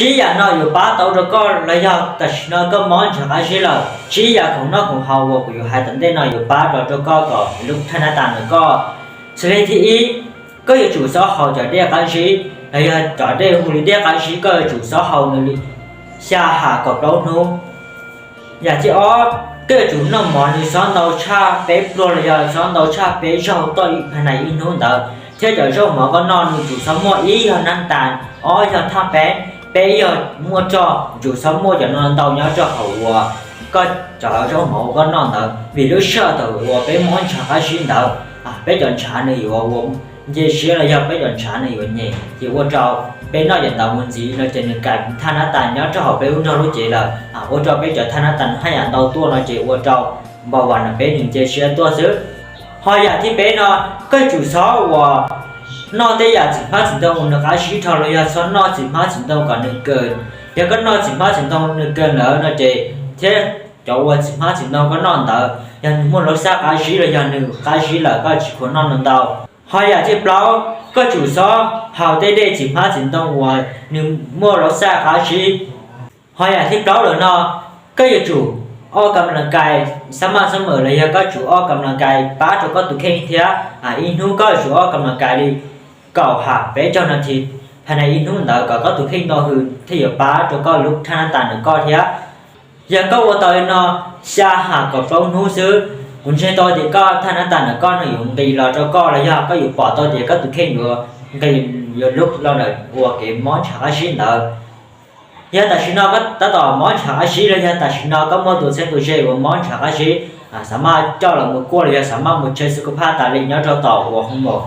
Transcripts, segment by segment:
Tsib yam no yuav pab tau rau koj los yog tam sim no koj mob ntshav qab zib lawm, tsib yam khoom noj khoom haus uas kuv yuav hais tom ntej no yuav pab rau rau koj kom lub thaj nab tas ntawm koj. Xws li thib ib, koj yuav tsum xob haus cov dej qab zib los yog cov dej hu li dej qab zib, koj yuav tsum xob haus nws li xya ham kaum plaub hnub. Yam thib ob, koj yuav tsum noj mov nws xob ntau tshaj peb pluag los yog xob ntau tshaj peb zaug toj ib phab nais ib hnub ntawd, thiab cov zaub mov koj noj nws tsum xob muaj ib yog nab tas, ob yog thaj peb, peb yog muaj roj, tsum xob muaj cov no ntau nyob rau hauv uas koj cov zaub mov uas koj noj ntawd, vim lub sij hawm thaum uas peb mob ntshav qab zib ntawd, peb cov ntshav nws yuav ua nce siab los yog peb cov ntshav nws yuav nyem ces ua rau peb noj cov ntawd mus ntxiv no ces nws kam thaj nab tas nyob rau hauv peb lub nrog lub cev lawm, ua rau peb cov thaj nab tas nws haj yam ntau tuaj no ces ua rau npau vas no peb nws nce siab tuaj xwb. Ho yam thib peb no, koj tsum xob uas noj tej yam txiv hmab txiv ntoo uas nws qab zib dhau los yog xob noj txiv hmab txiv ntoo kom nws kaws. Yog koj noj txiv hmab txiv ntoo nws kaws lawm no ces thiab cov uas txiv hmab txiv ntoo koj noj ntawd yog nws muaj lub xaj qab zib los yog nws qab zib lawm koj tsis khuav noj nws ntau. Ho yam thib plaub, koj tsum xob haus tej dej txiv hmab txiv ntoo uas nws muaj lub xaj qab zib. Ho yam thib plaub lawm no, koj yuav tsum ua kam las kais xab maj xab mawm los yog koj tsum ua kam las kais pab rau koj tus kheej thiab. Ib hnub koj yuav tsum ua kam las kais li kaum ham peb caug nas this phab nais ib hnub ntawd kom koj tus kheej ntau hws thiaj yuav pab rau koj lub thaj nab tas ntawm koj thiab. Yog koj ua tau li no xya ham kaum plaub hnub xwb, kuv ntseeg tau tias koj thaj nab tas ntawm koj no yuav nqis los rau koj los yog koj yuav pom tau tias koj tus kheej yuav nqis, yuav lub los ntawm uas kev mob ntshav qab zib ntawd. Yog tam sim no koj tab tom mob ntshav qab zib los yog tam sim no koj muaj tus txheeb tus ze uas mob ntshav qab zib, xav maj coj los mus kuaj los yog xav maj mus check xwm kub phaj tas li nyob rau tom uas hoo maum.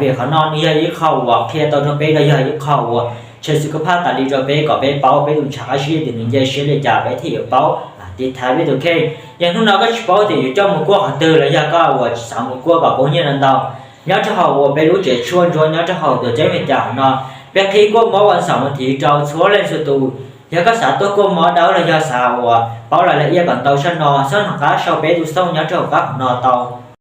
Vim qhov no nws yog ib qho uas qhia tau rau peb los yog ib qho uas check xwm kub phaj tas li rau peb kom peb paub peb tus ntshav qab zib tias nws nce siab li cas peb thiaj yuav paub tiv thaiv peb tus kheej. Yog hnub no koj tsis paub tias yuav coj mus kuaj qhov twg los yog koj uas tsis xav mus kuaj kom poob nyiaj ntau ntau, nyob rau hauv uas peb lub tsev tshuaj ntsuab nyob rau hauv tuam ceeb Meskas no, peb qhib kuaj mob vas xaum vas thiv rau txhua leej txhua tus. Yog koj xav tuaj kuaj mob dawb los yog xav uas paub lawv la iaj kom ntau zaj no xob nov qab sau peb tus xov tooj nyob rau hauv qab hauv no tau.